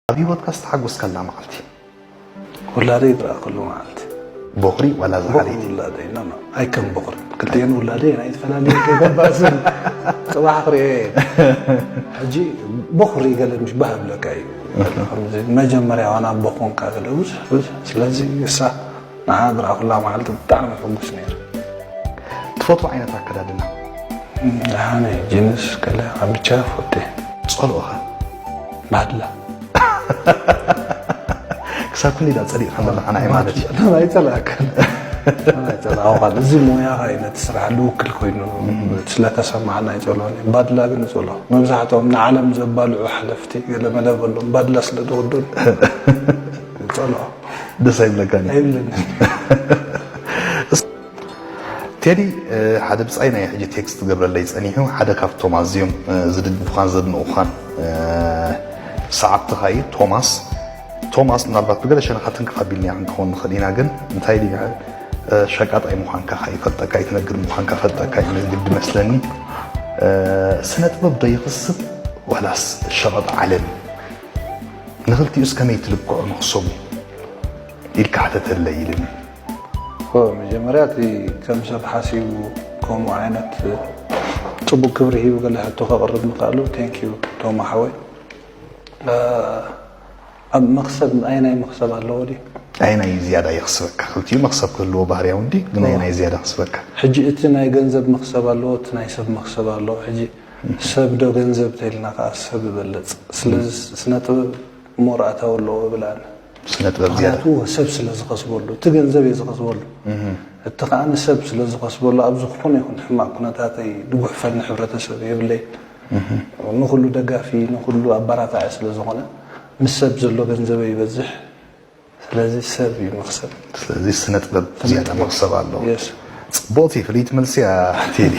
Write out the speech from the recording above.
ኣብ ህይወትካ ዝተሓጎስካላ መዓልቲ? ውላደይ ዝረኣኽሉ መዓልቲ። ቦኽሪ ዋላ ዝሓለይቲ? ውላደይ ኖ ኖ ኣይከም ቦኽሪ ክልቲኤን ውላደይ ናይ ዝተፈላለዩ ከይገባእስን ጽባሕ ክርእዮ እየ። ሕጂ ቦኽሪ ገለ ምሽ ባህብለካ እዩ። መጀመርያ ዋና ኣቦ ኮንካ ገለ ብዙሕ ብዙሕ ስለዚ እሳ ንዓ ዝረኣኹላ መዓልቲ ብጣዕሚ ሕጉስ ነይረ። ትፈትዎ ዓይነት ኣከዳድና? ደሓነ ጅንስ ከለ ካብ ብቻ ፈቴ ጸልኦኻ? ባድላ ክሳብ ክንደይ ዳ ጸሊእካ ዘለኻ ንዓይ ማለት እዩ። ኣይጸላእካን ኣይጸላእኻን። እዚ ሞያኻ እዩ ነቲ ስራሕ ልውክል ኮይኑ ስለተሰማዓና ኣይጸልኦን እየ። ባድላ ግን እጸልኦ። መብዛሕትኦም ንዓለም ዘባልዑ ሓለፍቲ ገለመለ በሎም ባድላ ስለ ዝወዱን እጸልኦ። ደስ ኣይብለካን እዩ። ኣይብለኒ። ቴዲ ሓደ ብጻይ ናይ ሕጂ ቴክስት ገብረለይ ጸኒሑ ሓደ ካብቶም ኣዝዮም ዝድግፉኻን ዘድንቑኻን ሰዓብትኻ እዩ ቶማስ። ቶማስ ምናልባት ብገለ ሸነኻ ትንክፍ ኣቢልናዮ ክንከውን ንኽእል ኢና ግን እንታይ ኢሉ ሸቃጣይ ምዃንካ ከኣ ይፈልጠካ እዩ ትነግድ ምዃንካ ፈልጠካ እዩ ግዲ መስለኒ። ስነ ጥበብ ዶ ይኽስብ ዋላስ ሸቐጥ ዓለም? ንኽልቲኡስ ከመይ ትልክዖ መኽሰቡ ኢልካ ሕተተለይ ኢልኒ። መጀመርያ እቲ ከም ሰብ ሓሲቡ ከምኡ ዓይነት ፅቡቅ ክብሪ ሂቡ ገለ ሕቶ ከቅርብ ምክኣሉ thank you ቶማ ሓወይ። ኣብ መክሰብ ኣየናይ መክሰብ ኣለዎ ድዩ? ኣየናይ ዝያዳ የኽስበካ? ክልቲኡ መኽሰብ ክህልዎ ባህርያዊ እንዲ ግን ኣየናይ ዝያዳ የኽስበካ? ሕጂ እቲ ናይ ገንዘብ መክሰብ ኣለዎ፣ እቲ ናይ ሰብ መክሰብ ኣለዎ። ሕጂ ሰብ ዶ ገንዘብ ተይልና ከዓ ሰብ ይበልፅ። ስለዚ ስነ ጥበብ more ኣታዊ ኣለዎ እብል ኣነ። ስነ ጥበብ ዝያዳ ምክንያቱ ሰብ ስለ ዝኸስበሉ፣ እቲ ገንዘብ እየ ዝኸስበሉ፣ እቲ ከዓ ንሰብ ስለ ዝኸስበሉ ኣብዚ ዝኾነ ይኹን ሕማቕ ኩነታተይ ዝጉሕፈኒ ሕብረተሰብ የብለይ። ንኹሉ ደጋፊ ንኹሉ ኣባራታዒ ስለ ዝኾነ ምስ ሰብ ዘሎ ገንዘበይ ይበዝሕ። ስለዚ ሰብ እዩ መኽሰብ። ስለዚ ስነ ጥበብ ዝያዳ መኽሰብ ኣለዎ። ጽቡቕቲ ፍልይቲ መልሲ እያ ቴዲ።